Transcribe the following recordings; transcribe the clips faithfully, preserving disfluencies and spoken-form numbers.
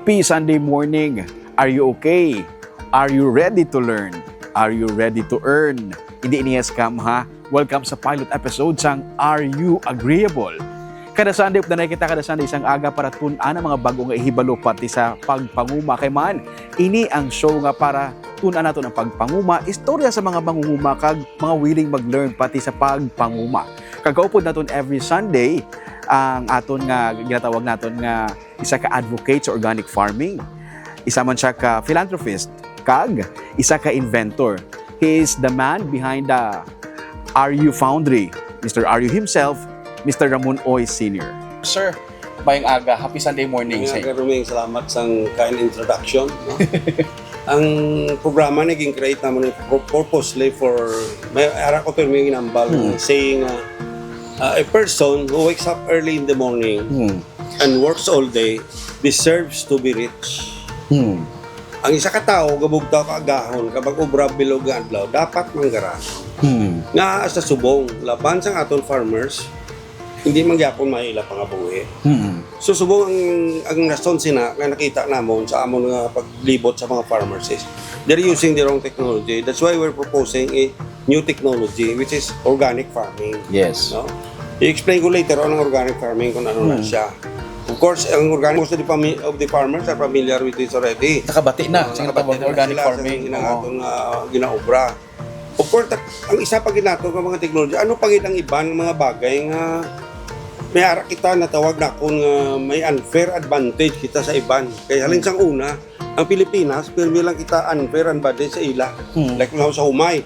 Happy Sunday morning! Are you okay? Are you ready to learn? Are you ready to earn? Hindi niya scam, ha? Welcome sa pilot episode sang Are You Agreeable? Kada Sunday, updanay kita kada Sunday sang aga para tun-an ang mga bag-o nga ihibalo pati sa pagpanguma. Kay man, ini ang show nga para tun-an naton ang pagpanguma, istorya sa mga mangunguma kag mga willing mag-learn pati sa pagpanguma. Kag kaupod naton every Sunday ang aton nga ginatawag naton nga isa ka advocate sa organic farming, isa man siya ka philanthropist, kag isa ka inventor. He is the man behind the Are You Foundry, Mister Are You himself, Mister Ramon Oy Senior. Sir, mayong aga. Happy Sunday morning Mayong sa aga, inyo. Roming. Salamat sang kind introduction, no? Ang programa ni gin-create naman ni pur-, purposely for, may ara ko pirmi ginambal Hmm. saying, uh, uh, a person who wakes up early in the morning Hmm. and works all day deserves to be rich. Hmm. Ang isa ka tawo gabugtaw kaagahon kag mag-obra bilog nga adlaw, dapat manggara. Hmm. Nga sa subong, laban sang aton farmers, hindi man gyapon may ila pangabuhi. Hmm. So, subong ang, ang rason sina nga nakita namon sa amon nga paglibot sa mga farmers is they're using the wrong technology. That's why we're proposing a new technology, which is organic farming. Yes. No? I-explain ko later on ang organic farming kung ano na Hmm. siya. Of course, ang organic, most of the fami-, of the farmers are familiar with this already. Nakabati na, Uh, sa nakabati ginatawag na organic sila sa farming. Ginang Oo. aton, uh, ginaobra. Of course, tak-, ang isa pa ginato nga mga technology, ano pa gid ang iban nga mga bagay nga may ara kita natawag nakon nga may unfair advantage kita sa iban. Kay halin Hmm. sang una, ang Pilipinas, pirmi lang kita unfair advantage sa ila. Hmm. Like now sa humay,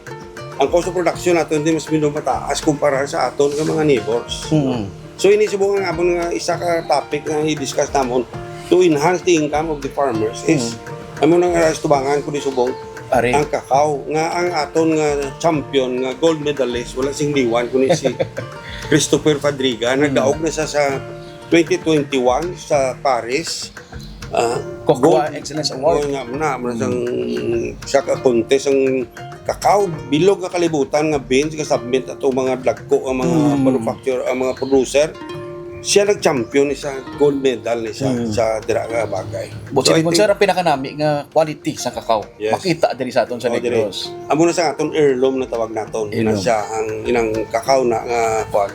ang cost of production nato hindi mas medyo mataas kumpara sa aton nga mga neighbors. Hmm. So, ini subong ang amon nga isa ka topic nga i-discuss namon to enhance the income of the farmers is Hmm. amo nang, ah, tubangan ko ni subong Ari. ang kakao nga ang aton nga champion nga gold medalist wala sing liwan kundi si Christopher Fadriga. Hmm. Nagdaog na sa, sa twenty twenty-one sa Paris. Ah, Cocoa gold. Excellence Award. Oo nga, muna, muna sang Hmm. sa ka-, contest ang kakao, bilog nga kalibutan nga beans nga submit ato mga dagko ang mga Hmm. manufacturer, ang mga producer. Siya nag-champion ni sa gold medal ni sa, Hmm. sa dira nga bagay. But So, I siling ko, think sir, ang pinakanami nga quality sa kakao, Yes. makita diri sa aton sa Oh, diri. Negros. Amo na sa aton heirloom na tawag naton. Heirloom. Na siya ang inang kakao na nga kuwan.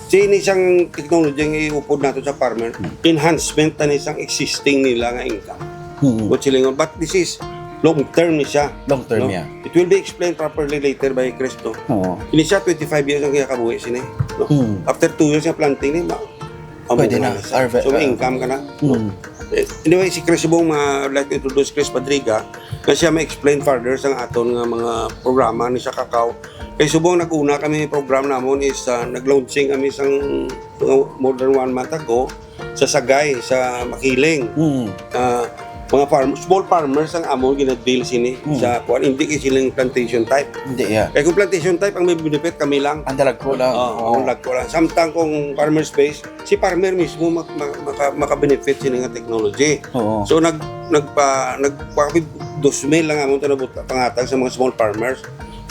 Sini siyang technology nga iupod nato sa farmer, Hmm. enhancement na ni sang existing nila nga income. Hmm. But silingon, but this is long term ni siya. Long term, No? yeah. It will be explained properly later by Chris, no? Oo. Ini siya, twenty-five years ang kaya kabuhi sini, no? Hmm. After two years nga planting ni, ma-, Pwede amo na, na siya. Harvest, So, may ah, income ka na. Hmm. Eh, anyway, si Chris Subong, ma-, I'd like to introduce Chris Padriga, na siya ma-explain further sa aton nga mga programa ni sa Kakao. Kay subong nag-una kami program namon is, ah, nag-launching kami sang, uh, more than one month ago sa Sagay, sa Makiling. Mm. Ah, mga farm-, small farmers ang amon gina-deal sini Mm. sa kuwan, hindi kay siling plantation type. Hindi, yeah. Kay kung plantation type, ang may benefit kami lang. Ang dalagko lang. Oo, Oo. ang dalagko lang. Samtang kung farmer space, si farmer mismo mak-, mak-, maka-, maka-benefit sini nga technology. Oo. So, nag-, nagpa-, nagpa-, dos mil lang amon to nabuta, pangatag sa mga small farmers.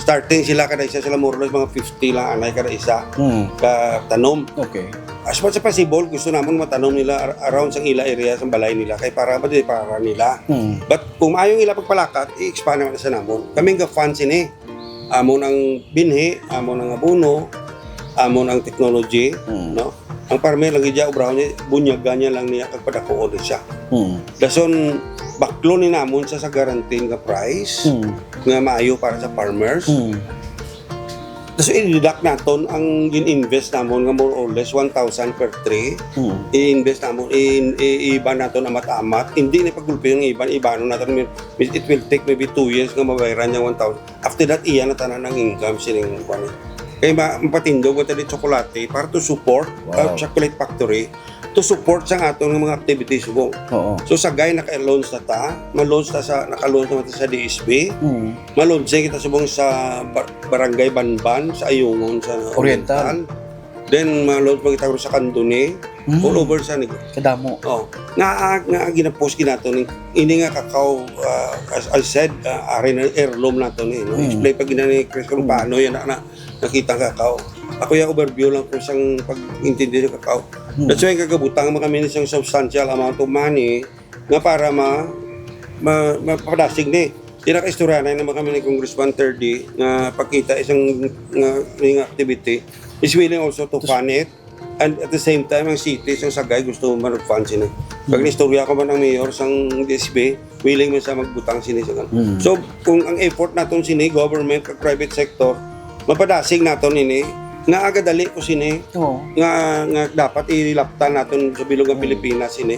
Starting sila kada isa sila more or less mga fifty lang anay kada isa Hmm. ka tanom. Okay. As much as possible, gusto namon matanom nila ar-, around sa ila area, sa balay nila, kay para ba di para nila. Hmm. But kung maayong ila pagpalakat, i-expand naman sa namon. Kaming ga-fund sini. Amo nang binhi, amo nang abono, amo nang technology, Hmm. no? Ang farmer lagi dya, obrahon niya, bunyagan niya lang niya, kag padakuon siya. Hmm. Dason, baklo ni namon sa, sa guaranteed nga price, Hmm. nga maayo para sa farmers. Hmm. Dason, i-deduct naton ang gin-invest namon nga more or less one thousand per tree. Hmm. I-invest namon, i-, i-, iban naton amat-amat. Hindi na pagulpi yung iban, ibanon naton. It will take maybe two years nga mabayaran niya one thousand. After that, iya na tanan ang income sining kuwan. Kay ma-, mapatindog mo tadi chocolate para to support, Wow. uh, chocolate factory, to support sa aton nga mga activities mo. Oo. So, Sagay, naka-launch na ta. Ma-launch ta sa, naka-launch naman ta sa D S B. Mm. Ma-launch kita subong sa bar-, Barangay Banban, sa Ayungon, sa Oriental. Oriental. Then, ma-launch pa kita sa Candoni. Mm. All over sa Negros. Kadamo. Oh, nga, nga ginapost ginato ni, ini nga Kakao, ah, as I said, ah, ari na heirloom nato ni, no? Mm. Explain pa gina ni Chris kung Mm. paano yan na, na nakita ang Kakao. Ako yung overview lang kung sang pag-intindi sa Kakao. Mm. That's why kagabutang man kami ni sang substantial amount of money nga para ma, ma, mapadasig ni. Tinakaistorya na naman kami ni Congressman Terdy nga pakita isang nga, nga activity is willing also to fund it, and at the same time ang city sa Sagay gusto man fund sini. Pag Mm. istorya ko man ang mayor sang D S B, willing man sa magbutang sini sa kan. Mm. So kung ang effort naton sini, government kag private sector, mapadasig naton ini, naagadali ko sini Oo. nga nga dapat ilaptan naton sa bilog ang Mm. Pilipinas sini.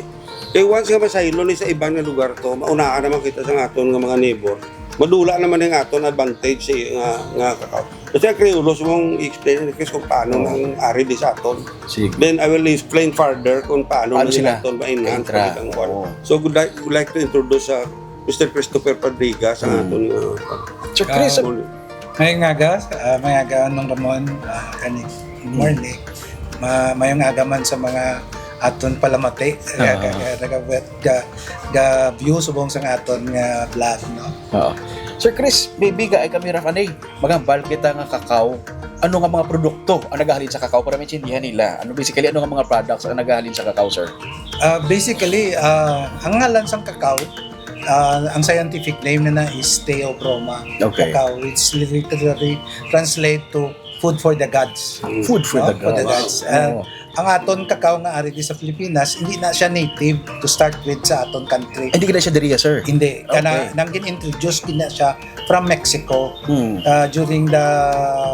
Kay once nga masaylo ni sa iban nga lugar to, maunaan naman kita sa aton nga mga neighbor. Madula naman ang aton advantage sa nga nga kakao. Kasi ang Kriolo sa mong explain ni Chris kung paano Oo. nang ari di sa aton. Sige. Then I will explain further kung paano Paano nila sila aton ma-enhance Entra. pag ang kwan. Oo. So good like, would like to introduce sa Mister Christopher Padriga sa Mm. aton nga Sir Chris, Ah, Ngayong aga, ah, may aga nung Ramon, ah, kani, good Mm. morning. Ma-, mayong aga man sa mga aton palamati, Ah. ga, ga, ga, ga, ga, ga view subong sa nga aton nga vlog, no? Oo. Sir Chris, maybe gaay kami ra ani, maghambal kita nga kakao. Ano nga mga produkto ang nagahalin sa kakao para maintindihan nila? Ano basically, ano nga mga products ang nagahalin sa kakao, sir? Ah, basically, ah, ang ngalan sang kakao, ah, ang scientific name na na is Theobroma Okay. cacao, which literally translate to food for the gods. Food for No? the For the gods. gods. And Oo. ang aton kakao nga ari di sa Pilipinas, hindi na siya native to start with sa aton country. Hindi na siya diriya, sir? Hindi. Kana, Okay. nang gin-introduce gina siya from Mexico. Hmm. Uh, during the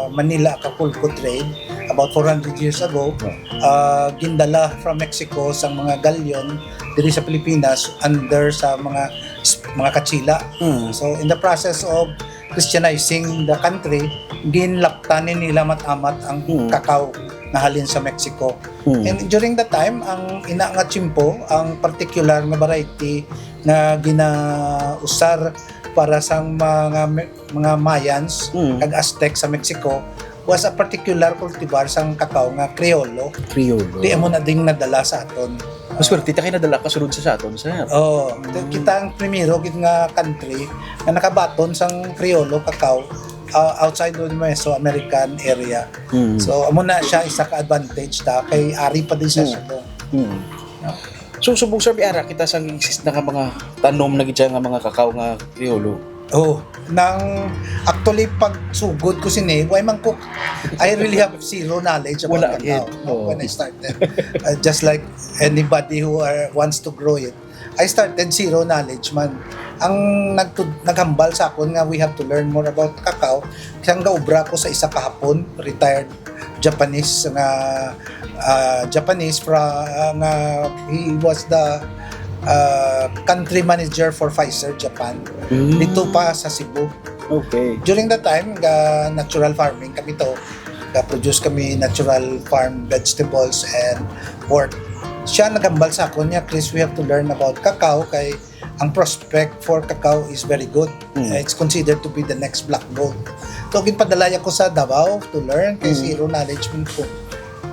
Manila Acapulco trade, about four hundred years ago, Hmm. uh, gindala from Mexico sa mga galyon diri sa Pilipinas under sa mga mga Kachila. Hmm. So, in the process of Christianizing the country, ginlaptan ni nila mat-amat ang Hmm. kakao na halin sa Mexico. Hmm. And during that time, ang ina nga tiyempo, ang particular nga variety nga ginausar para sa mga mga Mayans Hmm. kag Aztec sa Mexico was a particular cultivar sang kakao nga Criollo. Criollo. Di amo na ding nadala sa aton. Maswerte ta kay nadala ka sulod sa, sa aton, sir. Oh, Mm. kita ang primero gid nga country nga nakabaton sang Criollo kakao, ah, outside of the Mesoamerican area. Mm. So, amo na siya isa ka advantage ta kay ari pa din siya Mm. subong. Mm. So, subong, sir, may ara kita sa exist na nga mga tanom na gid siya nga mga kakao nga Criollo. Oh, nang actually pagsugod ko sini, why man ko, I really have zero knowledge about Wala cacao, gid. no, Oh. when I started. Uh, just like anybody who are, wants to grow it, I started zero knowledge man. Ang nagtu-, naghambal sa akon nga we have to learn more about cacao, siyang gaobra ko sa isa ka Hapon, retired Japanese nga, ah, Japanese fra-, ah, nga he was the, ah, country manager for Pfizer Japan Mm. dito pa sa Cebu. Okay. During that time, ga natural farming kami to. Ga-produce kami natural farm vegetables and pork. Siya naghambal sa akon niya, "Chris, we have to learn about cacao kay ang prospect for cacao is very good. Mm. Uh, it's considered to be the next black gold." So, ginpadala ako sa Davao to learn kay Mm. zero knowledge man ko.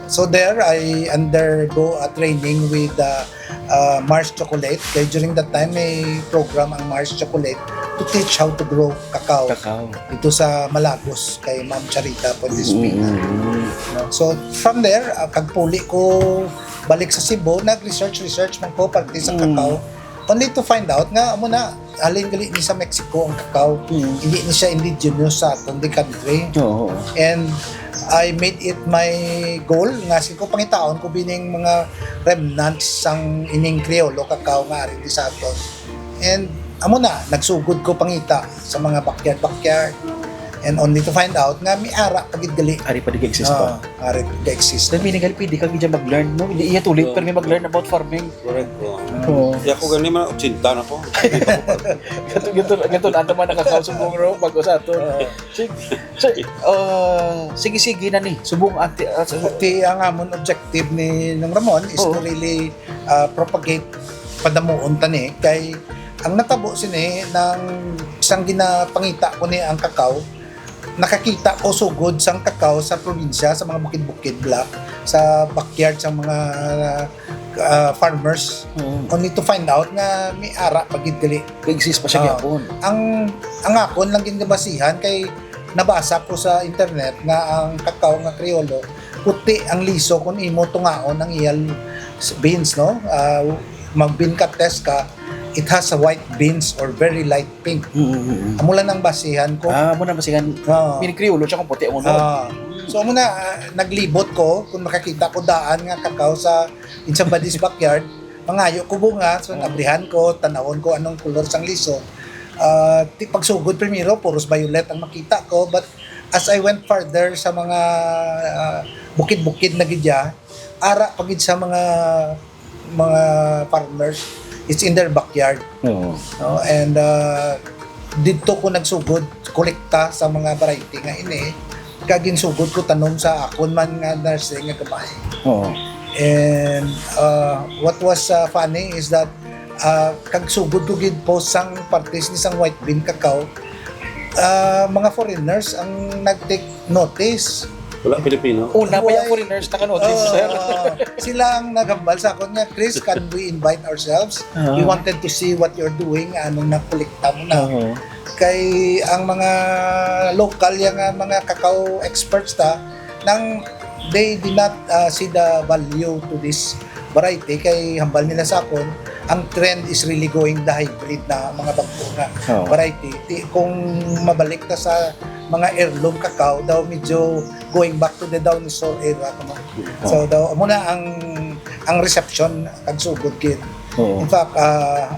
So there, I undergo a training with, uh, uh, Mars Chocolate. Kay during that time, may program ang Mars Chocolate to teach how to grow cacao Cacao. dito sa Malagos kay Ma'am Charita Fuentes Mm, Pina. mm, mm. No? So, from there, uh, kagpuli ko balik sa Cebu, nag-research, research man ko parte sa Mm. cacao. Only to find out nga, amo na, halin gali ni sa Mexico ang cacao. Mm. Hindi ni siya indigenous sa aton di country. Oo. And I made it my goal nga sige ko pangitaon ko bining mga remnants sang ining Criollo cacao nga ari di sa aton. And amo na, nagsugod ko pangita sa mga backyard, backyard. And only to find out nga may ara pa gid gali. Ari pa di ka exist pa. Ah, ari pa gid ka exist. Then, meaning, pwede ka gid mag-learn, no? Hindi iya tulit, Oo. pero may mag-learn about farming. Correct, bro. Oo. Di ako gani man, ochenta na ko. Gato, gato, gato, ano man nakakausap mo, bro, pag sa ato. Oo. Sige, sir, ah, sige, sige na ni. Subong, ante, ah, sa- Ati ang amon objective ni Nong Ramon is Oo. to really, ah, propagate, padamuon ta ni. Kay ang natabo sini nang isang ginapangita ko ni ang cacao, nakakita ko sugod sang cacao sa probinsya, sa mga bukid-bukid bala, sa backyard sa mga, ah, farmers. Mm. Only to find out nga may ara pa gid gali. Exist pa siya Ah, gyapon. Ang, ang akon lang ginabasihan kay nabasa ko sa internet nga ang cacao nga Criollo, puti ang liso kung imo tungaon ang iyang beans, no? Ah, mag-bean ka test ka, it has a white beans or very light pink. Mm, mm, mm. Amo lang ang basihan ko. Ah, amo na basihan. Oo. Mini Criollo siya kung puti ang unod. Ah. So, amo na, ah, naglibot ko kung makakita ko daan nga kakao sa in somebody's backyard. Mangayo ko bunga, so, ah, nabrihan ko, tanawon ko anong kulor sang liso. Ah, ti-, pagsugod primero, puros violet ang makita ko, but as I went further sa mga, ah, bukid-bukid na gid ya, ara pa gid sa mga, mga farmers, it's in their backyard. Oo. No? And, ah, didto ko nagsugod, kolekta sa mga variety nga ini, kag ginsugod ko tanom sa akon man nga nursery nga gamay. Oo. And, ah, what was, ah, funny is that, ah, kag sugod ko gid po sang partes ni sang white bean cacao, ah, mga foreigners ang nag-take notice. Wala Pilipino. Una pa yung Why? Foreigners naka-notice, sir. Ah, sila ang naghambal sa akon nga, "Chris, can we invite ourselves? Ah. We wanted to see what you're doing, anong nakolekta mo na." Oo. Kay ang mga local yang, ah, mga cacao experts ta, nang they did not, ah, see the value to this variety, kay hambal nila sa akon, ang trend is really going the hybrid na mga bag-o nga Oo. variety. Ti-, kung mabalik ta sa mga heirloom cacao, daw medyo going back to the dinosaur era, ano. Oo. So, daw, amo na ang, ang reception, ang sugod gid. Oo. In fact, ah,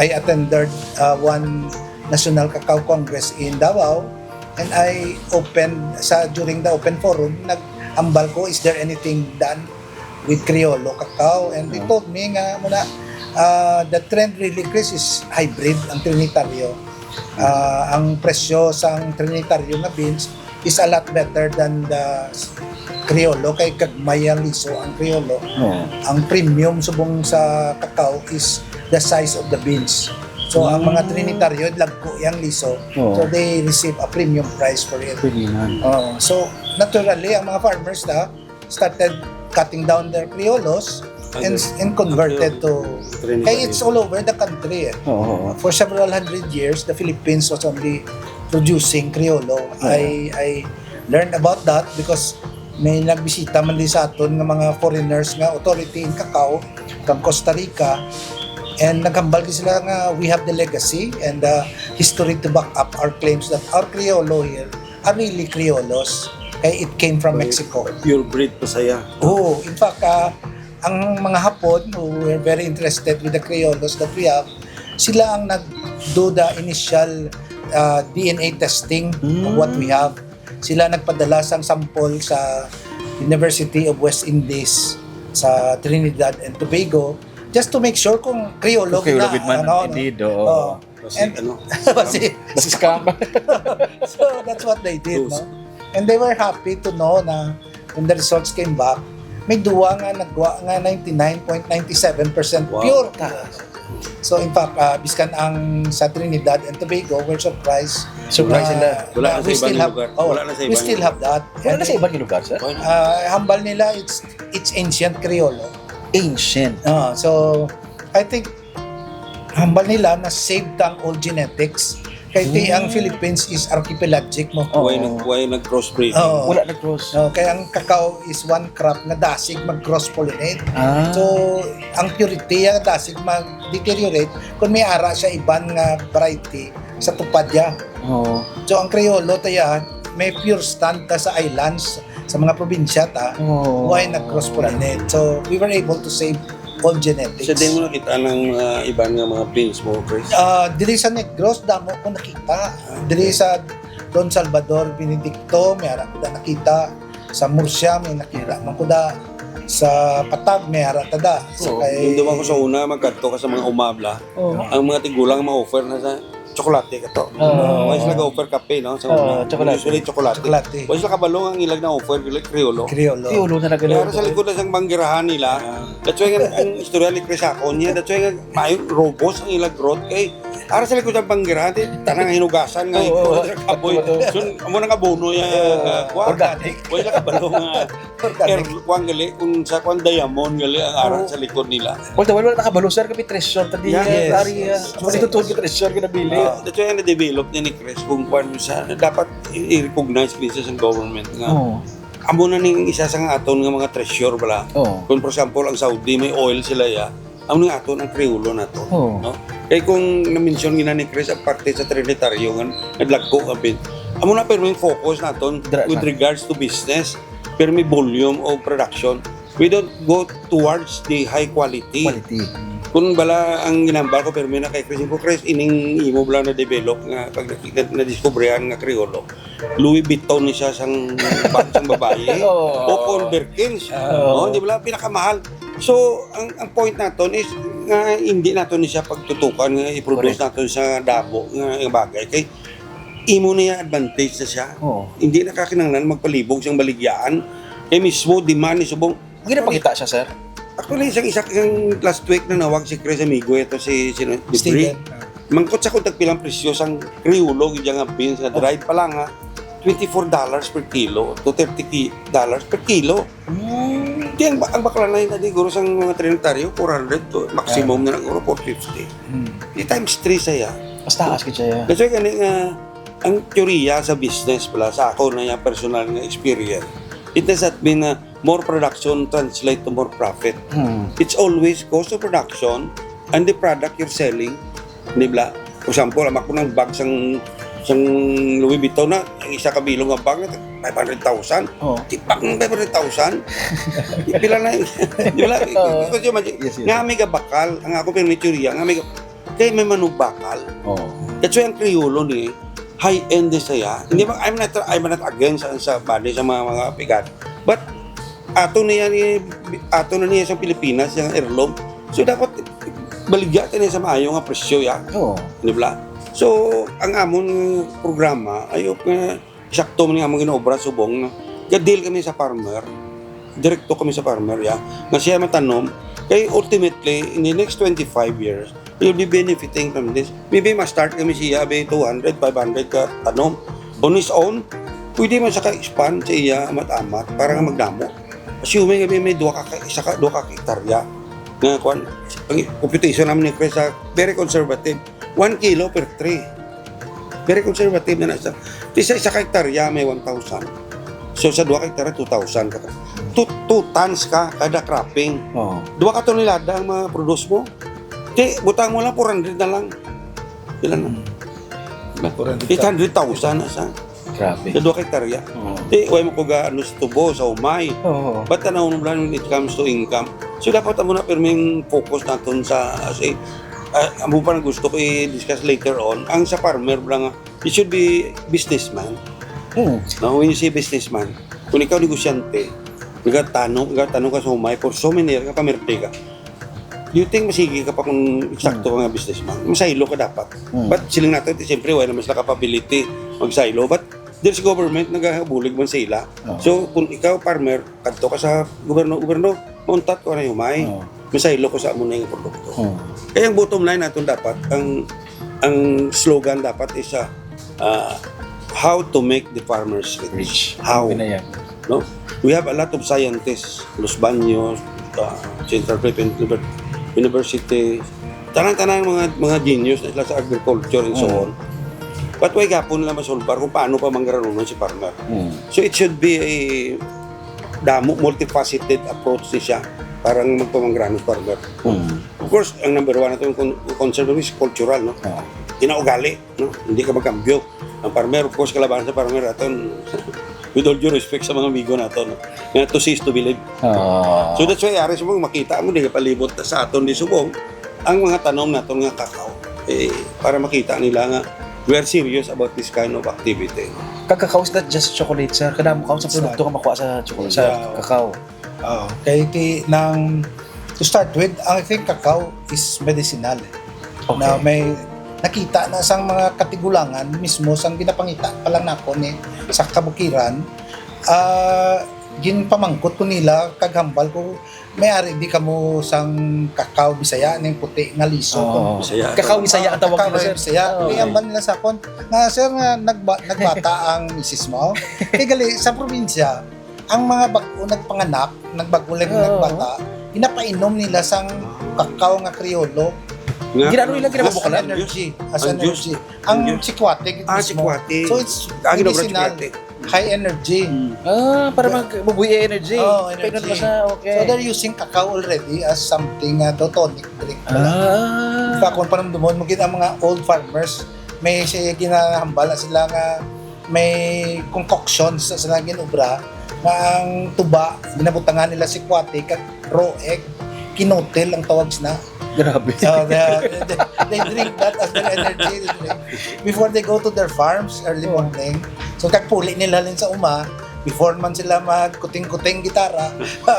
I attended, ah, one National Cacao Congress in Davao, and I opened sa, during the open forum, nag-ambal ko, "Is there anything done with Criollo cacao?" And they Oo. told me nga, muna, ah, the trend really, Chris, is hybrid ang Trinitario. Ah, ang presyo sang Trinitario nga beans is a lot better than the Criollo, kay gagmay ang liso ang Criollo. Oo. Ang premium subong sa cacao is the size of the beans. So, ang mga Oo. Trinitario, lagko yang liso. Oo. So, they receive a premium price for it. Premium. Oo. So, naturally, ang mga farmers na started cutting down their Criollos and, Under and converted to, Trinitario. Kay it's all over the country, eh. Oo, oo. For several hundred years, the Philippines was only producing Criollo. Oo. I, I learned about that because may nagbisita man di sa aton nga mga foreigners nga authority in cacao from Costa Rica, and naghambal gid sila nga we have the legacy and the history to back up our claims that our Criollo here are really Criollos, kay it came from Mexico. Pure breed pa saya. Oo, in fact, ah, ang mga Hapon who were very interested with the Criollos that we have, sila ang nag-do the initial, ah, D N A testing of what we have. Sila nagpadala sang sample sa University of West Indies sa Trinidad and Tobago just to make sure kung Criollo Criollo gid man, ano, indeed, oo. Oo. Basi, ano, basi, basi scam. So, that's what they did, no? And they were happy to know na when the results came back, may duwa nga nagwa nga ninety-nine point nine seven percent pure. Wow. So, in fact, ah, biskan ang sa Trinidad and Tobago were surprised. Surprised sila. Wala na sa ibang lugar. Wala na sa ibang lugar. We still have that. Wala na sa ibang lugar, sir? Ah, hambal nila, it's, it's ancient Criollo. Ancient. Ah, so, I think hambal nila na save ta ang old genetics. Kay ti ang Philippines is archipelagic mo. Why nag-, why nag-crossbreeding? Oo. Wala nag-cross. Oo, kay ang cacao is one crop nga dasig mag-cross-pollinate. Ah. So, ang purity nga dasig mag-deteriorate kung may ara siya iban nga variety sa tupad niya. Oo. So, ang Criollo, taya, may pure stand ta sa islands, sa mga probinsya ta, why nag-cross-pollinate? So, we were able to save all genetics. So, di mo nakita ng mga iban nga mga beans mo, Chris? Ah, diri sa Negros, damo ko nakita. Diri sa Don Salvador Benedicto, may ara ko da nakita. Sa Murcia, may nakita man ko da. Sa Patag, may ara ta da. Sa Oo, kay yung duman ko sa una, magkadto ka sa mga umabla. Oo. Ang mga tigulang ma-offer na sa tsokolate ka to. Oo. Wala sila ga-offer kape, no? Sa Oo, una. Tsokolate. Usually, tsokolate. Tsokolate. Wala sila kabalo nga ang ilag na offer, dili, Criollo. Criollo. Criollo na nagano. Kaya sa likod na siyang banggirahan nila. Ah. That's why nga, ang istorya ni Chris ako niya, that's why nga, maayo, robust ang ilag growth. Kay, ara sa likod ng banggirahan, ti, tanang hinugasan nga, Oo. Ito, kaboy. Oo. So, amo na nga abono yan, Oo. Nga, kuwan. Organic. Wala kabalo nga. Organic. Er, kuwan gali, kung sa kuwan diamond gali ang aral Oo. sa likod nila. Well, the, well, wala nakabalo, sir, kami treasure, tadi, Yeah. eh, Yes, ari, yes. ah, Yes. Malitutuhod ka treasure, ka nabili. Ah, that's why na-develop ni, ni Chris kung kuwan sa, dapat i-, i-recognize minsan sa government nga. Oo. Amo na ning isa sa nga aton nga mga treasure bala. Oo. Kung, for example, ang Saudi, may oil sila, ya. Amo nga aton ang Kriolo naton, Oo. no? Kay kung na-mention gina ni Chris ang parte sa Trinitario nga naglago ang bin-, amo na pero yung focus naton Dra-, with sa regards to business, pero may volume of production. We don't go towards the high quality. Quality. Kung bala ang ginambal ko, pero may na kay Chris, ko, "Chris, ining imo bala na develop nga pag nakita, nadiskubrihan nga Kriolo, Louis Vuitton ni siya sang, sang babayi, Oo. o Paul Birkins." Oo. Oh, di ba? Pinakamahal. So, ang, ang point naton is nga hindi naton ni siya pagtutukan nga i-produce Correct. naton sa damo nga bagay. Kay imo niya advantage na siya. Oo. Hindi na ka kinahanglan magpalibog sang baligyaan. Kay mismo demand ni subong. Ginapakita siya, sir? Actually, isang isa, isang last week na nawag si Chris Amigo, ito si, sino, Debris. Steven. Mangkot sa kung tagpilang presyo sang Criollo, gid nga beans nga dried pa lang, ha, twenty-four dollars per kilo to thirty ki-, dollars per kilo. Mm. Di ang, ang bakla na yun, siguro sang mga Trinitario, four hundred to maximum Ah. na lang, siguro four fifty. Mm. Di times three saya. Mas taas gid siya, yeah. That's why gani nga, ang teorya sa business pala, sa ako na yung personal nga experience, it does not mean na more production translate to more profit. Hmm. It's always cost of production and the product you're selling. Di ba? For example, ang ako ng bag sang, sang Louis Vuitton na, ang isa ka bilog nga bag na five hundred thousand. Oh. Di bag ng five hundred thousand. Pila na yun? Di ba? Oo. Kasi imagine, Yes, yes. nga may gabakal, ang ako pero may teorya, nga may gab-, kay may manugbakal. Oo. That's why ang Kriolo ni high-end din saya. Hindi ba, I'm not, I'm not against sa, sa bali sa mga, mga pigat. But ato na yan, eh, ato na niya sa Pilipinas, yung heirloom. So, dapat baligya ta niya sa maayo nga presyo, ya. Oo. Di ba? So, ang amon programa, ayok nga, sakto man nga among ginaobra subong, no? Ga-deal kami sa farmer. Direkto kami sa farmer, ya. Nga siya matanom. Kay ultimately, in the next twenty-five years, you'll be benefiting from this. Maybe ma-start kami siya, be two hundred, five hundred ka tanom. On his own, pwede man sa ka-expand sa iya amat-amat para nga magdamo. Assuming kami may dua ka, isa ka, dua ka hektarya. Nga, kwan, ang computation namin ni Chris, ah, very conservative. One kilo per tray. Very conservative na na siya. Di sa isa ka hektarya, may one thousand. So, sa dua ka hektarya, two thousand ka. Two, two tons ka kada cropping. Oo. Dua ka tonelada ang ma-produce mo. Di, butang mo lang, four hundred na lang. Ilan na? Hmm. Diba? Four hundred. Eight hundred thousand na siya. Grabe. Sa dua ka hektarya. Oo. Di, way mo ko ga, ano, sa tubo, sa umay. Oo. But tanaw mo lang when it comes to income. So, dapat amo na pirming focus naton sa, as a, ah, amo pa na gusto ko i-discuss later on, ang sa farmer lang nga, it should be businessman. Hmm. No, when you say businessman, kung ikaw negosyante, nagatanom, nagatanom ka sa umay for so many years, kapamerde ka. Do you think masigi ka pa kung eksakto ka nga businessman? Masaylo ka dapat. Hmm. But siling nato, ti, siyempre, wala naman sila capability magsaylo. But there's government, nagabulig man sa ila. Oo. So, kung ikaw, farmer, kadto ka sa gobyerno, "Gobyerno, mauntat ko na yung may. Oo. Masaylo ko sa amo na yung produkto." Oo. Kaya ang bottom line natin dapat, ang, ang slogan dapat is, ah, ah, "How to make the farmers rich." Rich. How? Ang pinayag. No? We have a lot of scientists, Los Baños, uh, Central Philippine Univer-, University, tanan-tanan mga, mga genius na sila sa agriculture and so Mm. on. But why gapon nila masulbar kung paano pa manggaranunon si farmer? Mm. So it should be a damo, multifaceted approach ni siya para magpamanggaranon sa farmer. Mm. Of course, ang number one natin con-, concern is cultural, no? Ah. Kinaugali. No? Hindi ka magkambyo. Ang farmer, of course, kalabanan sa farmer aton, with all due respect sa mga amigo nato, no? Nga to see is to believe. Ah. So that's why, ari sa mga makita mo, di ka palibot sa aton di subong, ang mga tanom naton nga kakao, eh, para makita nila nga we are serious about this kind of activity. Kag kakao is not just chocolate, sir. Kadamo ka sa It's produkto not. nga makuha sa chocolate, sa Yeah. kakao. Oo. Kay ti-, nang, to start with, I think cacao is medicinal, eh. Okay. Na may nakita na sang mga katigulangan mismo sang ginapangita pa lang nako ni sa kabukiran, ah, ginpamangkot ko nila kag hambal ko, "May ari di kamo sang cacao Bisaya, ning puti nga liso?" Oo. Bisaya. Cacao Bisaya ang tawag nila, sir. Cacao Bisaya. Oo. May hambal nila sa akon, nga, "Sir, nga nagba-, nagbata ang misis mo?" Kay gali, sa probinsya, ang mga bag-o nagpanganak, nagbag-o lang Oo. nagbata, ginapainom nila sang kakao nga Kriolo. Nga Ginano nila, As ginabukalan? an energy. As an Ang juice. energy. Ang Ang juice. sikwate gid Ah, mismo. sikwate. So, it's Ah, ginobra medicinal. sikwate. high energy. Ah, para mag mabuhi energy. Oh, Painom energy. Mo sa, okay. So they're using cacao already as something uh, daw tonic drink. Ah. Sa akong panumdumon, mo gid ang mga old farmers, may siya ginahambal na sila nga may concoctions sa sila ginobra nga ang tuba ginabutangan nila si kuwate kag raw egg, kinotel ang tawag sina. Grabe. So they, they, they drink that as their energy drink before they go to their farms early Oh. Morning. So kag puli nila lin sa uma, before man sila magkuting-kuting gitara,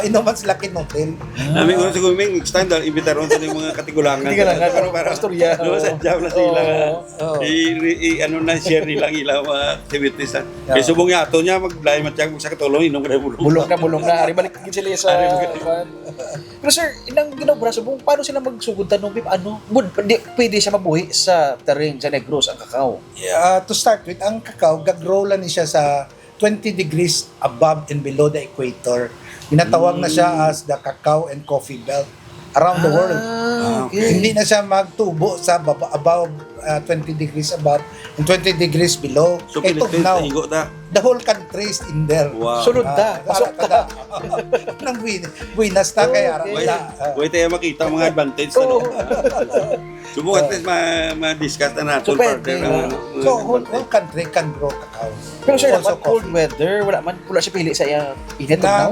inuman sila kinotel. Nami ko siguro may next time dahil imbitaron sa mga katigulangan. Katigulangan, Pero para istorya. No, sa jam na sila. Oo. Oh. I, i, i- ano na share nila ang ilang mga activities na. Yeah. Kay subong nga ato niya maglay man siya sa katulong inom na bulong. Bulong na, bulong na. Ari balik gid sila sa Ari balik. Kwan. Pero sir, inang ginobra subong, paano sila magsugod tanom? Ano? Bud, di, pwede siya mabuhi sa terrain sa Negros ang kakao. Uh, to start with, ang cacao, gag-grow lang ni siya sa twenty degrees above and below the equator. Ginatawag na siya as the cacao and coffee belt around the world. Ah, okay. Hindi na siya magtubo sa baba, above uh, twenty degrees above and twenty degrees below. So, Kay Philippines, tugnaw, naigo ta. The whole country is in there. Wow. Sulod ta. Ah, pasok ta. Nang buin- buinas ta kay ara Okay. Wait, ta. Ah. wait tayo makita mga advantage na. Oo. Subong at least ma- ma-discuss na natin So, pwede, further no? ang mga So, whole, advantage. Whole country can grow cacao. Pero sir, Also dapat cold coffee. Weather, wala man, wala siya pili sa iya init, no? Now,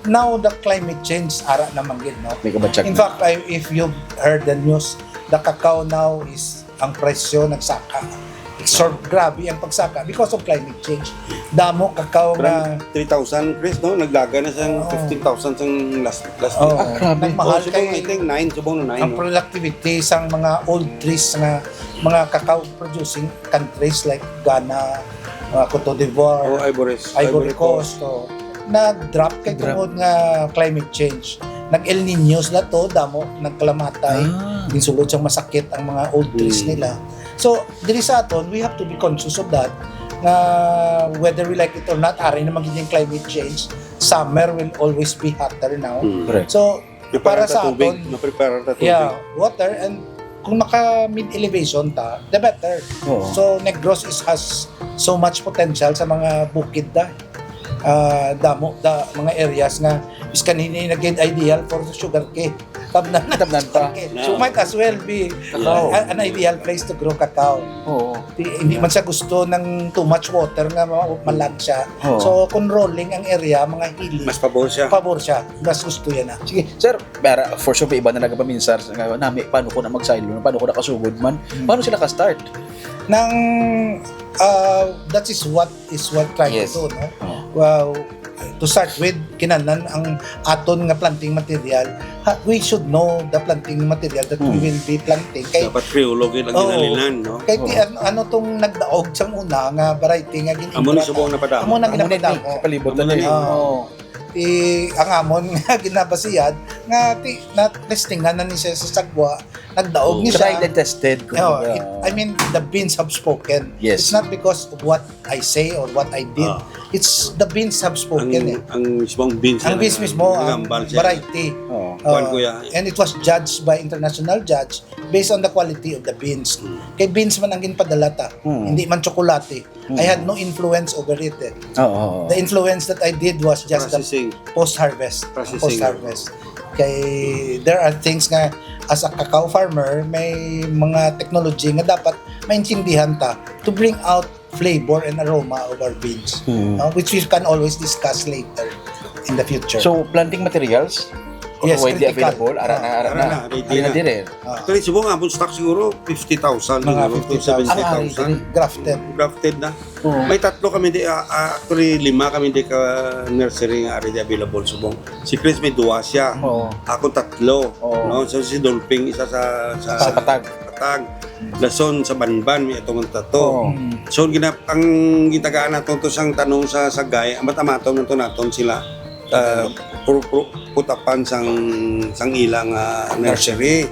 now the climate change ara naman gid, no? May kabatsag In na. Fact, I, if you've heard the news, the cacao now is ang presyo nagsaka. Exor grabe ang pagsaka because of climate change. Damo cacao From nga three thousand, Chris, no? Nagdagan na sa Oo. fifteen thousand sang last, last Oh, year. Ah, grabe. nagmahal Oh, so, kay I think nine, subong na nine, ang no? Productivity sang mga old trees nga mga cacao producing countries like Ghana, uh, Cote d'Ivoire, Oh, Ivory, Ivory Coast, oh, nag-drop kay Drop. Tungod nga climate change. Nag El Nino sila to, damo nagkalamatay. Ah. Ginsulod siyang masakit ang mga old trees Hmm. nila. So, diri sa aton, we have to be conscious of that nga whether we like it or not, ari naman gid yung climate change. Summer will always be hotter now. Hmm. Correct. So, Prepare para ta sa tubig, aton, no? Prepare ta tubig. Yeah, water and kung naka mid elevation ta, the better. Oo. So Negros is has so much potential sa mga bukid da. Ah, damo da mga areas nga biskan hindi na gid ideal for sugar cane. Tabnan na Tabnan pa. sugar cane. No. So might as well be Wow. a- an ideal place to grow cacao. Oo. Di- hindi man siya gusto ng too much water nga ma- malag siya. Oo. So kung rolling ang area, mga hilly, Mas pabor siya. pabor siya. Mas gusto yan na. Sige, sir, para for sure, may iba na nagapaminsar nga nami, paano ko na mag-silo, paano ko nakasugod man, Hmm. paano sila ka-start? Nang uh, that is what is what trying Yes. to do, no? Oh. Well, to start with, kinahanglan ang aton nga planting material, ha, we should know the planting material that we Hmm. will be planting. Kay Dapat Kriolo gid ang Oo. ginalinan, no? Kay ti, Oo. ano, ano tong nagdaog sang una nga variety nga gin Amo ni subong na padamo. Amo na Amo na ginapadamo. Sa palibot Amo na na ni. ni. Oo. Ti, ang amon nga ginabasihan nga ti na testingan na ni siya sa sagwa, nagdaog Oo. ni Tried siya. and tested. Oh, Kumbaga. it, I mean, the beans have spoken. Yes. It's not because of what I say or what I did. Ah. It's the beans have Ang, spoken eh. ang mismong beans. Ang na- beans mismo, ang nagambal siya. Variety. Oo. Kuwan, Uh, kuya. And it was judged by international judge based on the quality of the beans. Hmm. Kay beans man ang ginpadala ta, Hmm. hindi man tsokolate. Hmm. I had no influence over it eh. Oo. The influence that I did was just the Processing. post-harvest. Processing. Post-harvest. Kay there are things nga as a cacao farmer, may mga technology nga dapat maintindihan ta to bring out flavor and aroma of our beans, Hmm. uh, which we can always discuss later in the future. So, planting materials? Yes, Already critical. available? Ara na, ara Ara na. na, ready Ara na na. dire. Ah. Actually, subong nga, stock siguro fifty thousand, Mga siguro, fifty thousand. Ah, seventy thousand. ari, Grafted. Grafted na. Oo. May tatlo kami di, ah, ah, actually lima kami di ka nursery nga ari di available subong. Si Chris may duwa siya. Oo. Ako tatlo, Oo. no? So si Dolping isa sa sa, Sa Patag. Patag. Dason sa Banban may atong tato. Oo. Mm. So ginap ang gitagaan nato to sang tanong sa sagay, amat-amaton nato naton sila. Uh, pro, pro, putapan sang sang ilang ah, nursery.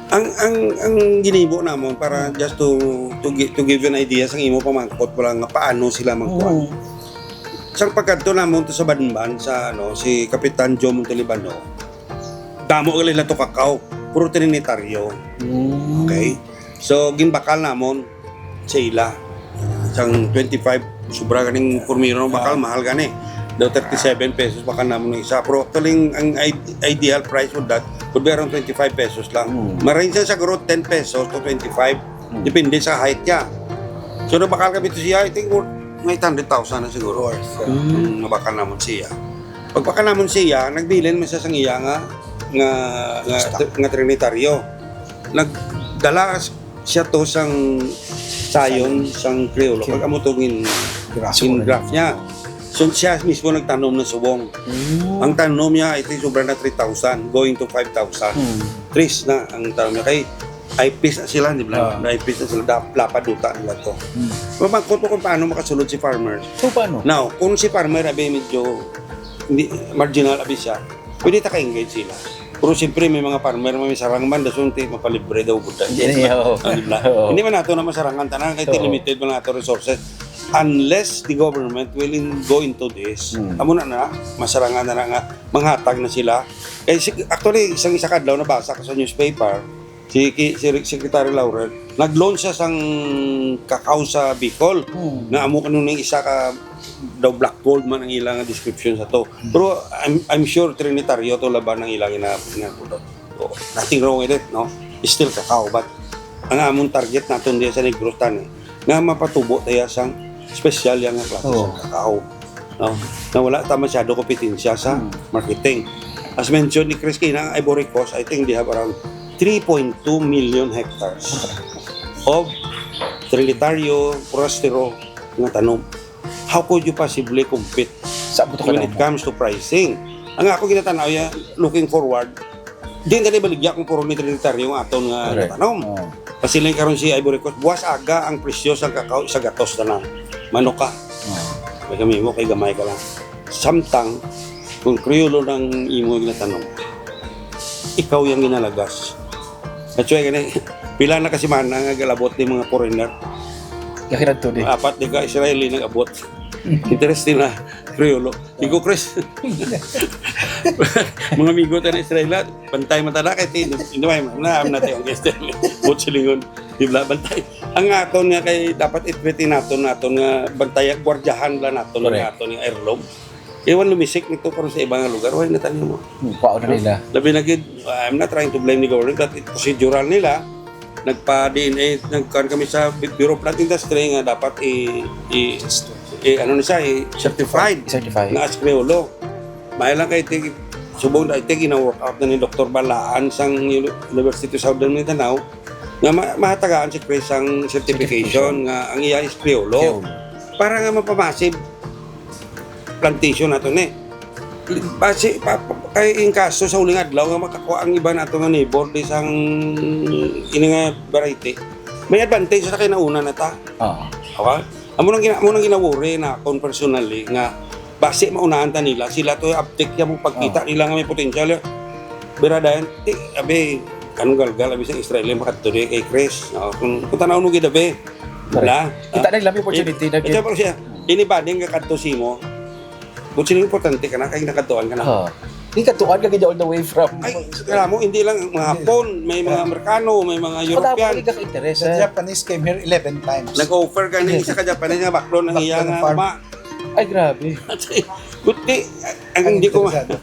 Ang ang ang ginibo namon para just to to, gi- to give you an idea sang imo pamangkot wala nga paano sila magkuan. Oo. Sang pagkadto namon to sa Banban sa ano si Kapitan Joe Montalibano, damo gali na to kakaw, puro trinitaryo. Mm. Okay? So ginbakal namon sa ila sang twenty-five Sobra ganing primero nga bakal, mahal gani. Daw thirty-seven pesos bakal namon nga isa. Pero actually, ang id-, ideal price for that would be around twenty-five pesos lang. Hmm. Ma-range siya siguro ten pesos to twenty-five. Hmm. Depende sa height niya. So, nabakal kami to siya, I think, worth mga eight hundred thousand na siguro. Worth, yeah. Mm, nabakal namon siya. Pag bakal namon siya, nagbilin man siya sang iya nga, nga, nga, nga trinitaryo. Nagdala siya to sang sayon, sang Kriolo. Pag amo to gin-, gin-graft niya. So, siya mismo nagtanom ng subong. Mm. Ang tanom niya, ito yung sobra na three thousand, going to five thousand. Mm. Trees na ang tanom niya. Kay I P S na sila, di ba? Ah. I P S na sila, dap-, lapad duta nila to. Mm. Mabangkot mo kung paano makasulod si farmer. So, paano? Now, kung si farmer, abi, medyo hindi, marginal, abi siya, pwede ta ka-engage sila. Pero siyempre, may mga farmer, may sarang man, dason, ti, mapalibre daw, buta. Hindi niya, oo. Ah, di ba? Oo. Hindi man nato na masarangan tanan, kay Oo. limited man nato resources. Unless the government will in-, go into this, Hmm. amo na na, masarangan na na nga, manghatag na sila. Eh, sig-, actually, isang isa kadlaw nabasa ko sa newspaper, si Ki-, si Re-, Secretary Laurel, nag-launch siya sang kakao sa Bicol, Hmm. nga amo kanunay isa ka daw black gold man ang ilang description sa to. Hmm. Pero I'm, I'm sure Trinitario to laban ang ilang ina-, ina-, oh, nothing wrong with it, no? It's still kakao, but ang among target naton diya sa Negros tani, nga mapatubo tayo sang special yang nga klase Oo. sa kakao, no? Na wala ta masyado kompetensya sa Hmm. marketing. As mentioned ni Chris kina, ang Ivory Coast, I think they have around three point two million hectares of Trinitario, Forastero nga tanom. How could you possibly compete Sa buto ka when it naman. comes to pricing? Ang ako ginatanaw ya, looking forward, di na baligya kung puro ni Trinitario ang aton nga Correct. natanom. Oo. Pasiling karon si Ivory Coast, buwas aga ang presyo sa kakao sa gatos na lang. Manok ka. Oo. May kami mo, kay gamay ka lang. Samtang, kung Kriolo ng imo yung natanom, ikaw yung ginalagas. That's why gani, pila na ka semana nga galabot ni mga foreigner. Kahirap to, di. Apat di ka Israeli nag-abot. Interesting na, Kriolo. Digo, Chris. Mga amigo tayo na Israel, bantay man tada kay ti-, hindi may na, I'm not yung guest. But silingon, di ba, bantay. Ang aton nga kay dapat i-treat naton, naton nga bantay, gwardiyahan la naton, Correct. nga aton nga heirloom. Iwan lumisik nito karon sa ibang lugar, wala na tayo mo. Hmm, kwaon na nila. Labi na gid, I'm not trying to blame the government, but it procedural nila. Nagpa-D N A, nagkuhan kami sa Bu-, Bureau of Plant Industry nga dapat i-, i-, i-, ano na siya, i-certified Certified. na as Kriolo. May lang kay tig-, subong na tig, gina-work out na ni Doktor Balaan sang Uni-, University of Southern Mindanao nga ma-, mahatagaan si Chris ang certification Certification. nga ang iya is Kriolo. Kriolo. Para nga mapamasib plantation nato ni. Basi, pa, pa, kay in kaso sa uling adlaw nga makakuha ang iba nato nga neighbor di sang ini nga variety, may advantage sa kay nauna na ta. Oo. Okay? Amo nang gina-, amo nang ginawori na akon personally nga basi maunahan ta nila, sila to uptake ya mo pagkita Oo. nila nga may potential ya. Bira dayon, ti, abi, anong galgal, abi sa Israel, yung makadto di kay Chris. No? Kung, kung tanaw mo gid, abi. Correct. Wala. Kita Ah, nila may opportunity eh, na ito gid. pa siya. Ini ba din nga kadto si mo? Kung sino importante ka na, kay nakadtuan ka na. Ah. Di katuan ka gid all the way from Ay, alam mo, hindi lang mga Hapon, may mga Ah. Amerikano, may mga Wala European. pa ka interes, Sa eh. Japanese came here eleven times. Nag-offer ka ng Yes. isa ka Japanese nga baklon ng Baklon iya ng nga farm. ma. Ay, grabe. Guti, ang hindi ko ma-, Interesado.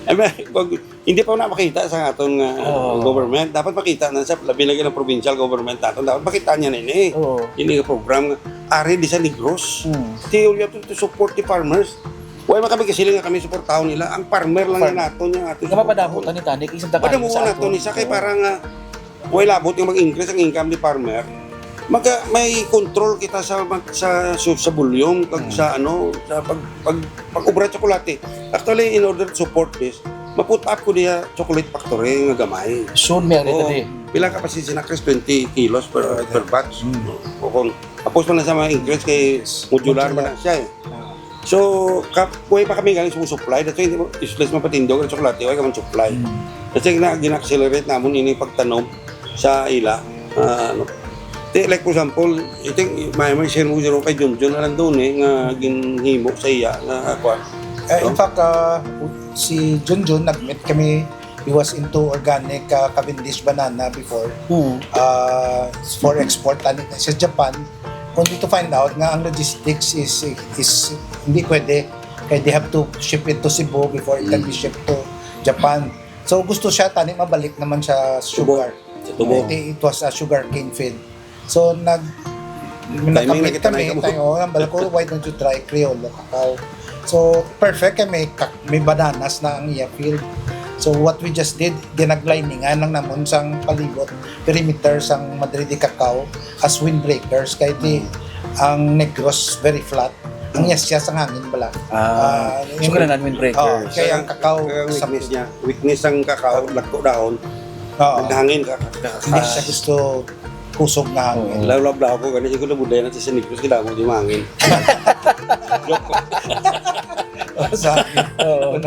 Ay, may, wag, hindi pa na makita sa aton nga Oo. government. Dapat makita na sa labi lagi ng provincial government natin. Dapat makita niya na ini. Oo. Ini nga program nga ari di sa Negros. Hmm. They only have to, to support the farmers. Wala man kami kasiling nga kami suportahon nila. Ang farmer lang Farm. yan nato niya ato Nga mapadamo suportahon. tani-tani, kay isang taga Padamo sa nato aton. ni sa kay Oo. para nga wala labot yung mag-increase ang income ni farmer. Maga-, may control kita sa mag-, sa, sa, sa volume, kag Hmm. sa ano, sa pag, pag, pag-obra sa tsokolate. Actually, in order to support this, ma-put up ko diya chocolate factory nga gamay. Soon, may Oo. already. Pila ka pa si Sinacres? Twenty kilos per, Okay. per batch. Hmm. O kung, tapos pa na sa mga increase kay modular Modular. man na siya eh. Ah. So, ka-, buhay pa kami galing sa supply. That's why hindi mo, useless man patindog ang tsokolate, wala ka man supply. Hmm. Kasi na, gina-accelerate namon ini pagtanom sa ila. Ah, ano. Ti, like, for example, I think, may, may share mo zero kay Junjun na lang doon eh, nga ginhimo sa iya, nga, ah, kwan. Eh, in So? fact, ah, si Junjun, nag-meet kami, he was into organic, ah, Cavendish banana before. Hmm. Ah, for export, ani, sa Japan, Only to find out nga ang logistics is, is hindi pwede. Kaya they have to ship it to Cebu before it can be shipped to Japan. So gusto siya, tani mabalik naman siya sugar. Sa tubo. It, it was a sugar cane field. So nag Timing na nakapit kita, kami, no? Tayo, ang bala ko, "Why don't you try Criollo cacao?" So perfect kay may, ka- may bananas na ang iya field. So what we just did, ginagliningan lang namon sang palibot, perimeter sang Madre de Cacao as windbreakers kay di ang Negros very flat. Ang yasya sang hangin bala. Ah, so yung- kailangan windbreaker. Oh, kaya ang cacao Kaya ang sa weakness niya, weakness ang cacao, lagko dahon, Oo. Naghangin ka. Hindi siya gusto kusog nga hangin. Lalo-lalo ako, gani siguro budaya natin sa Negros, kailangan mo di mahangin. Sa akin. Oo.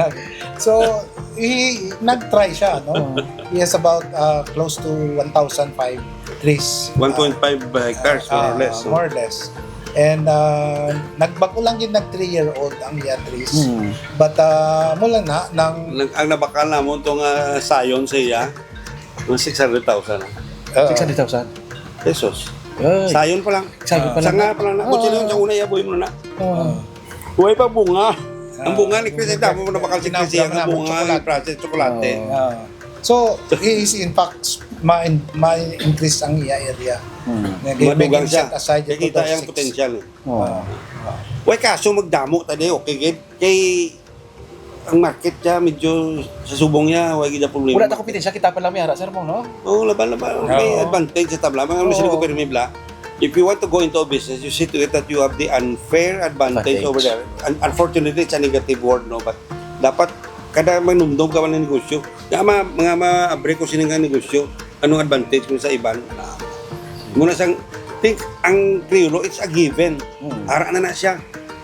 So, he, nag-try siya, no? He has about uh, close to one thousand five trees. One point five hectares, more or less. More or less. And uh, nagbag-o lang yun, nag three-year-old ang iya trees. But uh, mula na, nang... Nag, ang nabakal namon tong uh, sayon sa iya, mga six hundred thousand. Uh, six hundred thousand? Pesos. Ay. Sayon pa lang. Sayon pa lang. Sanga pa lang. Kung sino yung sa una, iya, buhay mo na. Oo. Buhay pa bunga. Ang bunga ni Chris, ay damo mo nabakal si Chris, ang bunga, yung process, tsokolate. Ah. So, he is in fact, ma-, ma-increase ang iya area. Hmm. Nag- Madugang nag- siya. Set aside Kaya ito kita daw yung six. Potential. Eh. Oo. Ah. Way kaso magdamo tayo, okay, gid. Kay ang market siya medyo sa subong niya, way gid ang problema. Wala ta kompetensya, kita pa lang may ara, sir, mo, no? Oo, laban-laban. May Oo. Advantage sa tabla. Mga Oo. mismo ko pirmi bla. If you want to go into a business, you see to it that you have the unfair advantage Advantage. Over there. Un- unfortunately, it's a negative word, no? But dapat kada manumdom ka man ng negosyo, nga ma, mga maabre ko sini nga negosyo, anong advantage mo sa iban? Muna sang, think, ang Criollo, it's a given. Hmm. Ara na na siya.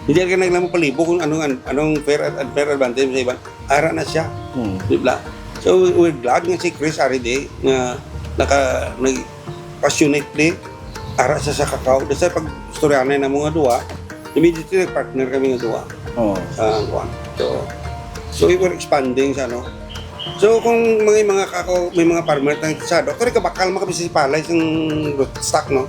Hindi ka naglang palibog kung anong, anong fair, ad- unfair advantage mo sa iban. Ara na siya. Hmm. Di ba? So, we're glad nga si Chris Aride nga naka, nag, passionately ara sa sa cacao. Basta pag istoryahan na mo nga duwa, immediately nag-partner kami nga duwa. Oo. Sa kuwan. So, so we were expanding sa ano. So kung mga mga kako, may mga farmer tang sa do, kari ka bakal makabisi palay sang rootstock, no?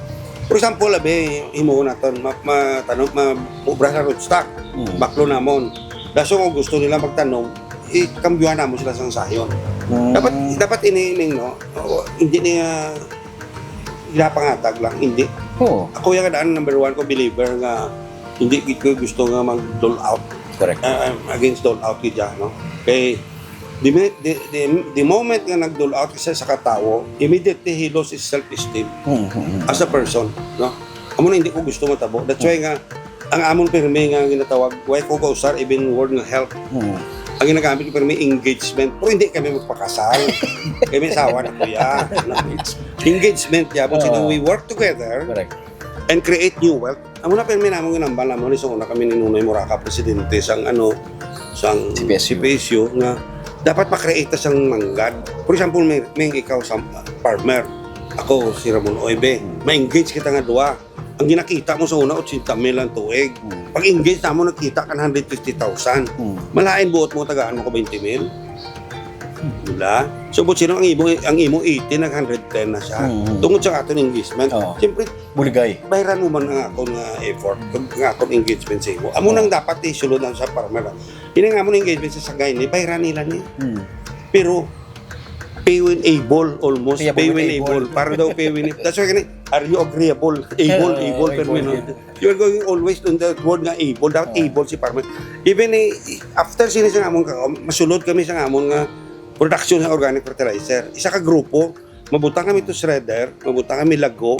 For example, abi, himuon naton, ma, ma, tanom, ma, obra sa rootstock. Mm. Baklo namon. Daso kung gusto nila magtanom, ikambyuhan namon sila sang sayon. Mm. Dapat dapat ini ining, no? O, hindi niya ginapangatag lang, hindi. Oo. Ako yung daan number one ko believer nga hindi gid ko gusto nga mag-dole out. Correct. Uh, I'm against dole out gid yan, no? Kay the, mi- the, the, the moment nga nag-dole out kasi sa katawo, immediately he lost his self-esteem Hmm, hmm, hmm. As a person, no? Amo na hindi ko gusto matabo. That's why nga ang amon pirmi nga ginatawag, why ko kausar even word nga help. Hmm. Ang ginagamit ko pirmi engagement. Pero hindi kami magpakasal. Kami asawa na kuya. No? Engagement, yeah, but you know, we work together Correct. and create new wealth. Amo na pirmi namon ginambal namon ni sa una kami ni Nunoy Muraka, presidente sang ano, sang C P S U. C P S U nga dapat makreate sang manggad. For example, may, may ikaw sa farmer, ako si Ramon Oibe, ma-engage kita nga duwa. Ang ginakita mo sa una, eighty mil ang tuig. Hmm. Pag-engage namo, nagkita ka hundred fifty thousand. Hmm. Malain buot mo tagaan mo ko twenty mil. Diba? So, but sino ang imo, ang imo eighty, nag hundred ten na siya. Hmm. Tungod sa aton engagement. Oo. Siyempre, Buligay. bayran mo man ang akon nga effort, ang akon engagement sa imo. Amo nang dapat isulod lang sa farmer. Ini nga amo engagement sa sagay ni, bayran nila ni. Hmm. Pero pay when able, almost Payable pay when when able. able. Para daw pay when able. That's why gani, are you agreeable? Able, Oo, able, able, pero able. You are going always on the word nga able. Dapat Oo. Able si farmer. Even eh, after sini sa amon, ka- masulod kami sa amon nga production sa organic fertilizer. Isa ka grupo, mabutang kami to shredder, mabutang kami lago,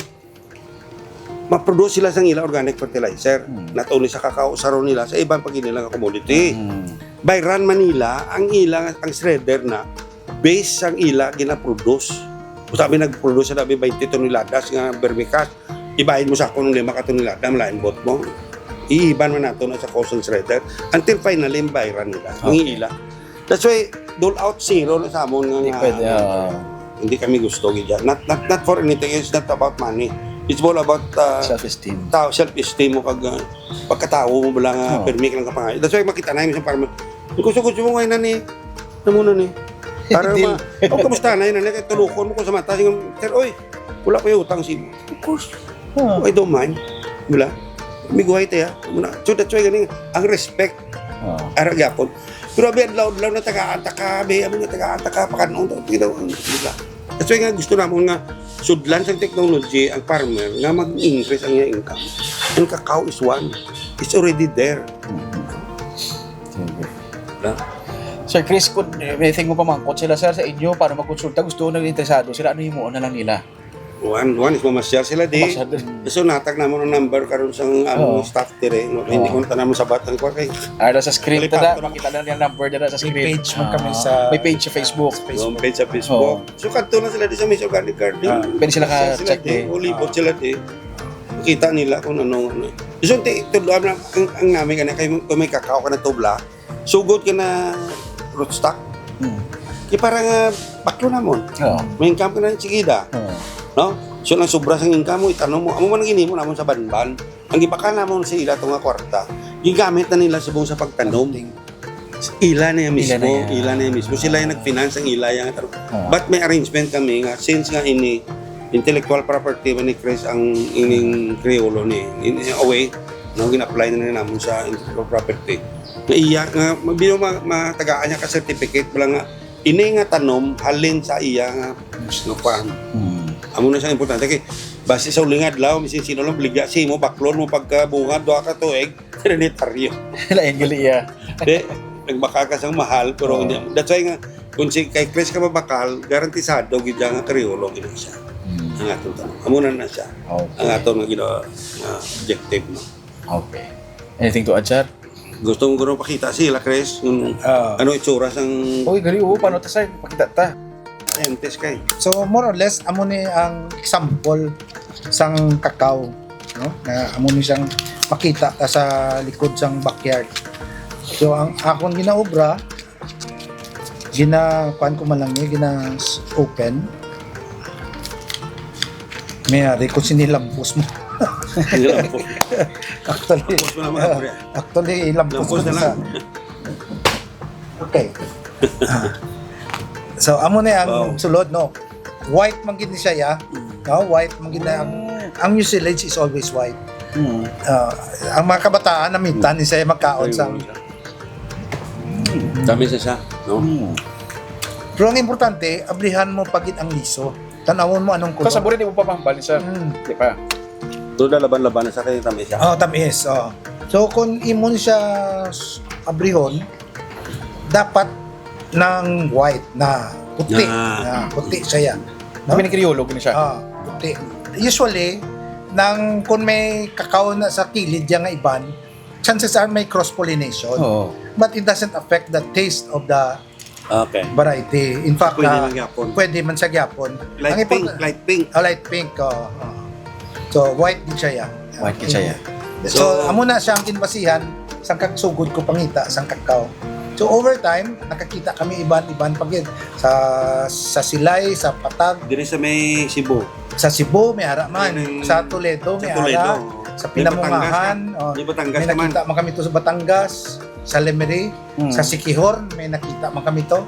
ma-produce sila sang ila organic fertilizer. Hmm. Not only sa kakao, saron nila, sa iban pa gid nila nga commodity. Hmm. Bayran man nila ang ila, ang shredder na base sang ila gina-produce. Kung sabi nag-produce na bi twenty toneladas nga vermicast, ibahin mo sa akon lima ka tonelada, malain bot mo. Iiban man nato na sa cost ng shredder until finally bayran nila. Ang Okay. Ila. That's why dole out zero na sa amon nga Hindi nga- pwede, ah. Hindi kami gusto gid yan. Not, not, not for anything. It's not about money. It's all about uh, Self-esteem. tao, self-esteem mo kag uh, pagkatawo mo bala nga Oo. Permi ka lang kapangayo. That's why makita na yung isang parang gusto-gusto mo ngayon na ni ano mo na ni para Deal. ma oh, kamusta na yun na tulukon mo ko sa mata sige, sir, oy, wala pa yung utang si mo. Of course. Ah. I don't mind. Wala. Miguhay tayo. Muna. So that's why ganing ang respect. Oh. Ara gyapon. Pero abi adlaw-adlaw na tagaan ta ka, abi, amo na tagaan ta ka, pakan-on ta, you know, di ba? That's why nga gusto namon nga sudlan sa technology ang farmer nga mag-increase ang iyang income. Ang cacao is one. It's already there. Sir Chris, kung may thing mo pamangkot sila, sir, sa inyo, para magkonsulta, gusto nang interesado sila, ano himuon na lang nila? One, one is mamasyal sila di. Mamasyal din. So natag namon ang number karon sa among staff dire, no? Hindi ko ta namon sabat ang kwa kay. Ara sa screen ta, makita na niya number dira sa screen. May page man kami sa, may page sa Facebook. Yung page sa Facebook. So kadto na sila di sa Miss Organic Garden. Ah. Pwede sila ka-check di. Ulibot sila di. Kita nila kung ano, ano. So ti tudloan na ang, ang namin kana kay kung may cacao ka na tubla. Sugod ka na rootstock. Hmm. Kay para nga baklo namon. Oo. May income ka na sigida. Oo. No? So nang sobra sang income mo, itanom mo. Amo man ang ginimo namon sa banban. Ang gibakal namon sa ila to nga kwarta, gigamit na nila subong sa pagtanom. Ila na yan mismo, ila na yan mismo. Sila yung nag-finance ang ila yung tanom. Oo. But may arrangement kami nga since nga ini intellectual property man ni Chris ang ining Kriolo ni in a way no gin-apply na nila namon sa intellectual property. Nga iya nga mabino ma, matagaan niya ka certificate bala nga ini nga tanom halin sa iya nga nga farm. Hmm. Amo na siya importante kay basi sa uling adlaw bisan sino lang baligya si mo baklon mo pagkabunga duha ka tuig, trinitaryo. Lain gali iya. Di, nagbakal ka sang mahal pero hindi. That's why nga kung si kay Chris ka mabakal, garantisado gid nga Kriolo gid siya. Hmm. Ang atong tanom. Amo na na siya. Okay. Ang atong nga gina- nga objective mo. Okay. Anything to add, sir? Gusto mo guro pakita sila, Chris? Kung Ah. ano itsura sang Okay, gali, oo, paano ta, sir? Pakita ta. Scientist kay. So, more or less, amo ni ang example sang cacao, no? Na amo ni siyang makita ta sa likod sang backyard. So, ang akon ginaobra, gina, kuan ko man lang ni, gina s- open. May ari ko sinilampos mo. Nilampos. Actually, Lampos mo naman, pre. Actually, lampos Lampos ko na sa lang. Okay. Ah. So, amo na ang Wow. sulod, no? White man gid ni siya, ya. No? White man gid na ang, ang mucilage is always white. Mm. Ah, ang mga kabataan, namitan ni siya magkaon sa Dami sa siya, no? Mm. Pero ang importante, ablihan mo pagid ang liso. Tanawon mo anong Kasi kulor. Buri di mo pa mahambal ni sir. Mm. Di pa. Pero laban-laban na sa kay tamis siya. Oh, tamis. Oh. So kung imo ni siya s- abrihon, dapat ng white na puti. Ah. Na puti siya. No? Kami ni Kriolo, gini siya. Ah, puti. Usually, nang kung may kakao na sa kilid diya nga iban, chances are may cross-pollination. Oo. But it doesn't affect the taste of the Okay. variety. In fact, Pwede ah, man gyapon. Pwede man siya gyapon. Light Ang pink, import- light pink. Oh, light pink. Oh, oh. So, white din siya yan. White din siya yan. So, So, amo na siya ang kinbasihan sang kagsugod ko pangita sang kakao. So, over time, nakakita kami iban-iban pa gid sa sa Silay, sa Patag, Diri sa may Cebu. Sa Cebu, may ara man. Yan ang Sa Toledo, may Sa Toledo. ara. Sa May Batangas Pinamungahan, ka. Oh, May Batangas may ka man. Nakita man kami to sa Batangas, sa Lemery, Mm. Sa Siquijor, may nakita man kami to.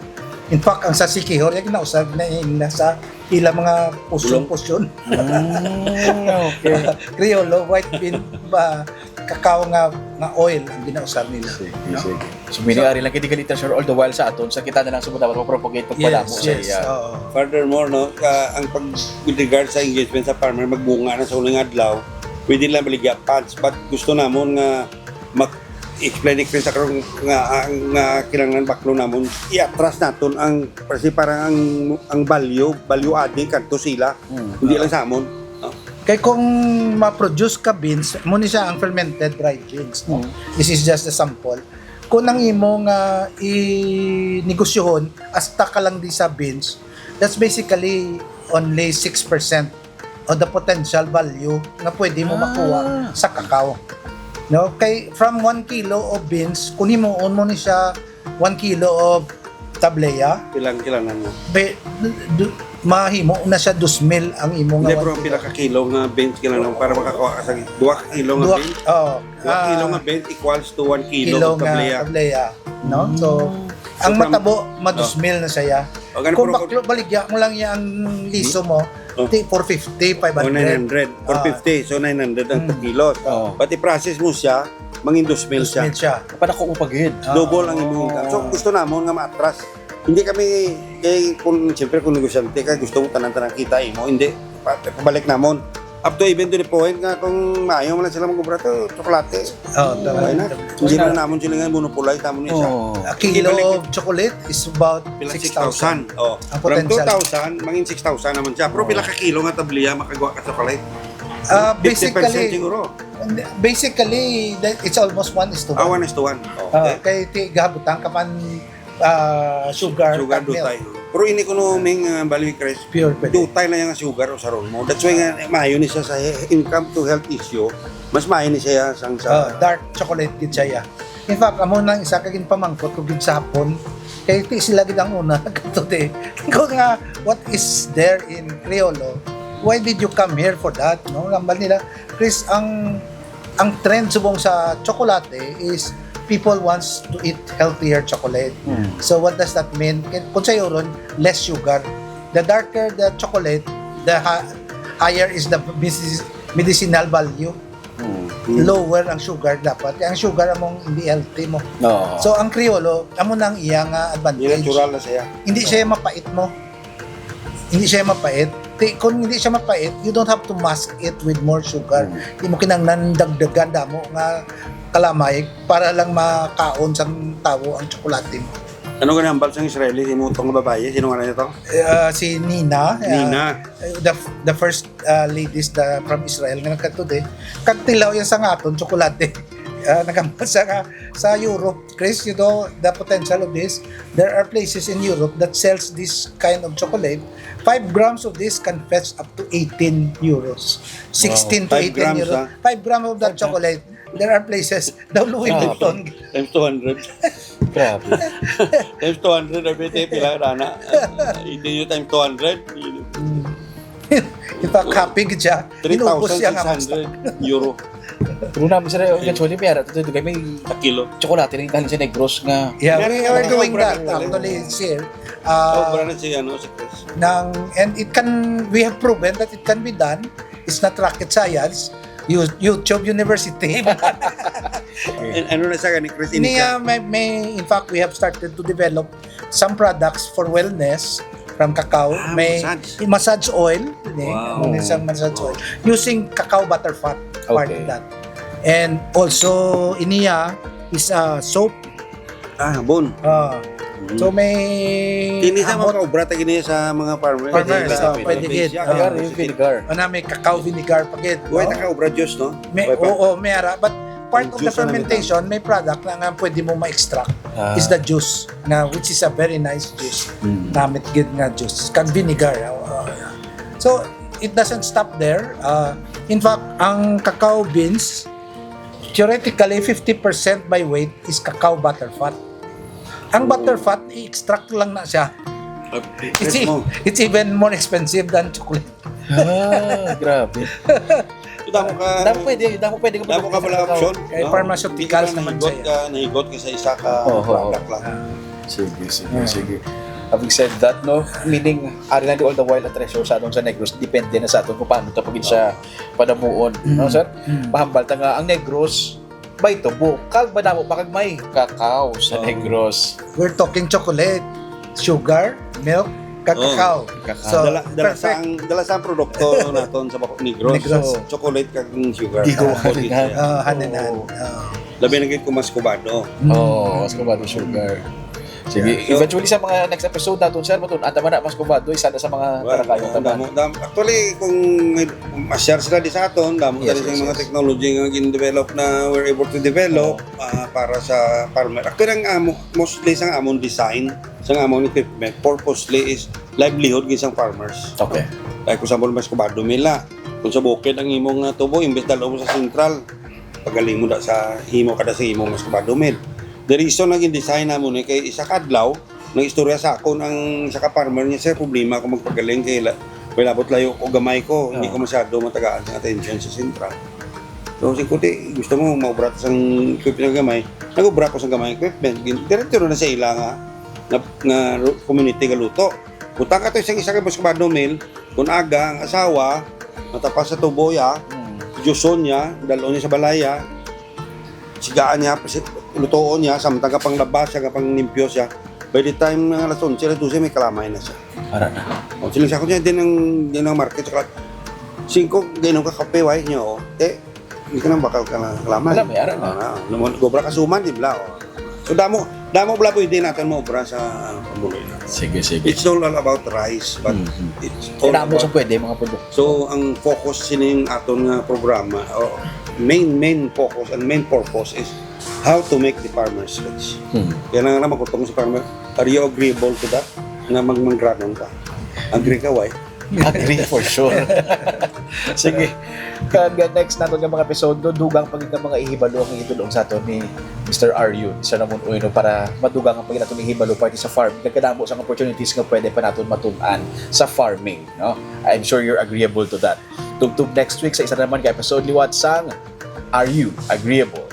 In fact, ang sa Siquijor, yung nausab na yung nasa ila mga pusyon-pusyon. Mm, okay. Criollo, white bean, ba, kakao nga nga oil ang ginausab nila. Sige, no? Sige. So, mini-ari lang, kay di ka literal sure all the while sa aton, sa kita na lang sumutawag, mag-propagate, Yes, pagpalamo sa yes, iya. Oo. Furthermore, no, ka, ang pag with regard sa engagement sa farmer, magbunga na sa uling adlaw, pwede lang baligya funds, but gusto namon nga mag-explain ni Chris sa karon nga ang nga kinahanglan baklo namon i-atras naton ang kasi parang ang ang value, value adding kadto sila, Hmm. hindi lang sa amon. No? Kay kung ma-produce ka beans, mo ni siya ang fermented dried beans. No? Hmm. This is just a sample. Kung ang imo nga i-negosyohon, hasta ka lang di sa beans, that's basically only six percent of the potential value nga pwede mo Ah. makuha sa kakao. No? Kay from one kilo of beans, kung himuon mo ni siya one kilo of tableya, Ilang kailangan mo? Be, du, mahimo na siya dos mil ang imo nga Hindi, pero one ang kilo. Pinakakilo nga beans kailangan mo para makakuha ka sa dua ka kilo nga Dua, beans. Oh, Dua ka kilo ah, nga beans equals to one kilo, kilo nga tableya. Tableya, no? So, Mm. So, ang from, matabo, ma-dos mil na siya. Oh. Kung baklo, baligya mo lang yung liso mo, Oh. Ti four fifty, five hundred. Oh, nine hundred. Ah. Four fifty, so nine hundred ang Mm. per kilos. Oo. But i-process mo siya, mangin dos mil siya. Dos mil siya. Padako mo pa gid. Ah. Double ang imong income. So, Oo. gusto namon nga maatras. Hindi kami, kay, kung, siyempre, kung negosyante ka, gusto mo tanan-tanan kita, imo, hindi. Pa-, pabalik namon. Up to even to the point nga kung maayo man lang sila mag-obra to, tsokolate. Oh, tama. Okay na. Hindi na namon sila nga monopolize, namon ni siya. Oo. A kilo Ibalik of chocolate is about Pila, six thousand. six thousand. Oh. Ang From potential. two thousand, mangin six thousand naman siya. Pero Oh. pila ka kilo nga tabliya makagawa ka chocolate? Ah, Fifty percent basically, siguro. basically, that, it's almost one is to Ah, one. one is to one. Oh. Ah, Okay. kay ti-, gahabutang ka man, ah, sugar, Sugar cornmeal. dutay. Pero ini kuno, Ming, ah, bali, Chris, Pure pwede. dutay lang yung sugar o sa mo. That's why nga, maayo ni siya sa he-, income to health issue. Mas maayo ni siya sang sa Ah, dark chocolate gid siya, yeah. In fact, amo nang isa ka ginpamangkot ko gid sa hapon. Kay ti sila gid ang una nagkatuti. Ko nga, what is there in Criollo? Why did you come here for that? No, hambal nila, Chris, ang, ang trend subong sa tsokolate is people wants to eat healthier chocolate. Mm. So what does that mean? Kay, kung sa iyo ron, less sugar. The darker the chocolate, the ha-, higher is the medis-, medicinal value. Mm. Lower ang sugar dapat. Ang sugar among hindi healthy mo. Oo. So, ang Criollo, amo na ang iya nga advantage. Natural na siya. Hindi siya mapait mo. Hindi siya mapait. Ti-, kung hindi siya mapait, you don't have to mask it with more sugar. Mm. Di mo kinahanglan dagdagan damo nga kalamay para lang makaon sang tawo ang tsokolate mo. Ano nga nambal sang Israeli? Imo tong babayi? Sino nga na ito? Eh, ah, si Nina. Ah, Nina. Eh, the, the first, ah, ladies the, from Israel nga nagkadto di. Kag tilaw yan sa aton, tsokolate. Ah, nagambal sa, sa Europe, Chris, you know, the potential of this. There are places in Europe that sells this kind of chocolate. Five grams of this can fetch up to eighteen euros. Sixteen to Five eighteen grams, euros. ah. Five grams of that Five grams. chocolate. There are places. Daw Louis Ah, Vuitton. Times two hundred. Grabe. Times two hundred, every day, pila na na? Ah, hindi nyo times two hundred. Mm. Ipakapig siya. Inubos siya nga Three thousand six hundred euro. Pero naman sila, yung actually, may ara, ito, ito, may Sa kilo. tsokolate rin dahil sa Negros nga. Yeah, Meron we nga are mga doing obra that, ng actually, sir. Ah, Obra na si, ano, si Chris. nang, and it can, we have proven that it can be done. It's not rocket science. You-, YouTube University. And ano na siya ni Chris? Niya, may, may, in fact, we have started to develop some products for wellness from cacao. Ah, May massage. massage oil, ni, Wow. ang isang massage oil, using cacao butter fat, part Okay. of that. And also, iniya is a soap. Ah, bon. Ah. Mm. So, may Kini sa mga ambot. kaobra, ta kini sa mga farmer. Farmers, Kini sa oh, pwede probinsya, gid. ah, Vinegar, yung vinegar. Ano, may cacao vinegar pa gid, Wait, no? nakaobra juice, no? May, Wait pa. oo, may ara. But part Ang of the juice na naman. fermentation, may product na nga pwede mo ma-extract Ah. is the juice, na, which is a very nice juice. Mm. Namit gid nga juice. Kag vinegar. Ah, ah, yeah. So, it doesn't stop there. Ah, in fact, ang cacao beans, theoretically, fifty percent by weight is cacao butter fat. Ang butter fat, i-extract lang na siya. Ah, It's, fresh e- mo. it's even more expensive than chocolate. Ah, grabe. So, damo ka, Damo pwede, damo pwede ka damo ka pala magpapakita sa option, Kay no? pharmaceuticals Hindi ka naman nahigot siya. ka, nahigot ka sa isa ka Oo, oo. product lang. Ah. Sige, sige, Ah. sige. Having said that, no, meaning, ari lang di all the while a treasure sa aton sa Negros, depende na sa aton kung paano ta pagin siya padamuon, no, Mm. sir? Mm. Mahambal ta nga ang Negros, may tubo, kag madamo pa kag may cacao sa Oo. Negros. We're talking chocolate, sugar, milk, kag Oo. cacao. Cacao. So, Dala, dala sa perfect. ang, dala sa ang produkto naton sa Bako Negros. Negros. So, chocolate kag sugar. Di ko Ang makita. Ah, hand in hand. Oo. Ah. Labi na gid kung muscovado. Mm. Oo, muscovado sugar. Sige, Yeah. So, eventually sa mga next episode naton, sir, matun-, ata man na, muscovado, isa na sa mga Well, talakayan oo, naman. damo, damo. Actually, kung may ma-share sila di sa aton, damo Yes, tali yes, sa mga yes. technology nga gin-develop na we're able to develop, Oo. ah, para sa farmer. Actually, ang amo, mostly sa amon design, sa amon equipment, purposely is livelihood gid sang farmers. Okay. Like, for example, muscovado mill, ah. Kung sa bukid ang imong, ah, tubo, imbes dalo mo sa sentral, pagaling mo da sa imo kada sa imo muscovado mill. The reason nga gin-design namo ni kay isa ka adlaw, nag-istorya sa akon ang isa ka farmer niya, "Sir, problema ako magpagaling kay la-, may labot layo ko, gamay ko, hindi Ah. ko masyado matagaan sa attention sa sentral." So, si Kuti, "Gusto mo maubra ta sang equipment nga gamay?" Nag-ubra ko sa gamay equipment. Gin-, diretso na sa ila nga, nga, nga ru-, community nga luto. Butang ka to isang isa ka muscovado mill, Kung aga ang asawa, matapas sa tubo ya, Hmm. juson niya, dalon niya sa balaya, sigaan niya, pasi- lutoon niya, samtang ka pang labas siya, ka pang limpyo siya. By the time nga alas onse, alas dose, may kalamay na siya. Ara na. O, siling sa ako niya, din ang, din ang market, saka singko, gainom ka kape, why niyo, oh. Eh, hindi ka nang bakal ka na kalamay. Wala, may ara na. Ah, naman, gobra ka suman, di bla, oh. So, damo, damo bla pwede natin mo obra sa pamuluyo na. Sige, sige. It's all about rice, but Mhm. it's all Kaya mo about sa pwede, mga produkto. So, ang focus sining aton nga programa, o main, main focus, and main purpose is how to make the farmers rich. Hmm. Kaya nga makutong sa farmer, are you agreeable to that? Nga magmanggranon ka. Agree ka, why? Agree for sure. Sige. Kag next naton nga mga episode, no, dugang pa gid nga mga ihibalo ang itulong sa aton ni Mister Aryu, Sir Ramon Uy, no, para madugang ang pagkita naton ihibalo parte sa farm. Kag kadamo sang opportunities nga pwede pa naton matun-an sa farming, no? I'm sure you're agreeable to that. Tugtog next week sa isa naman ka episode liwat sang Are You Agreeable?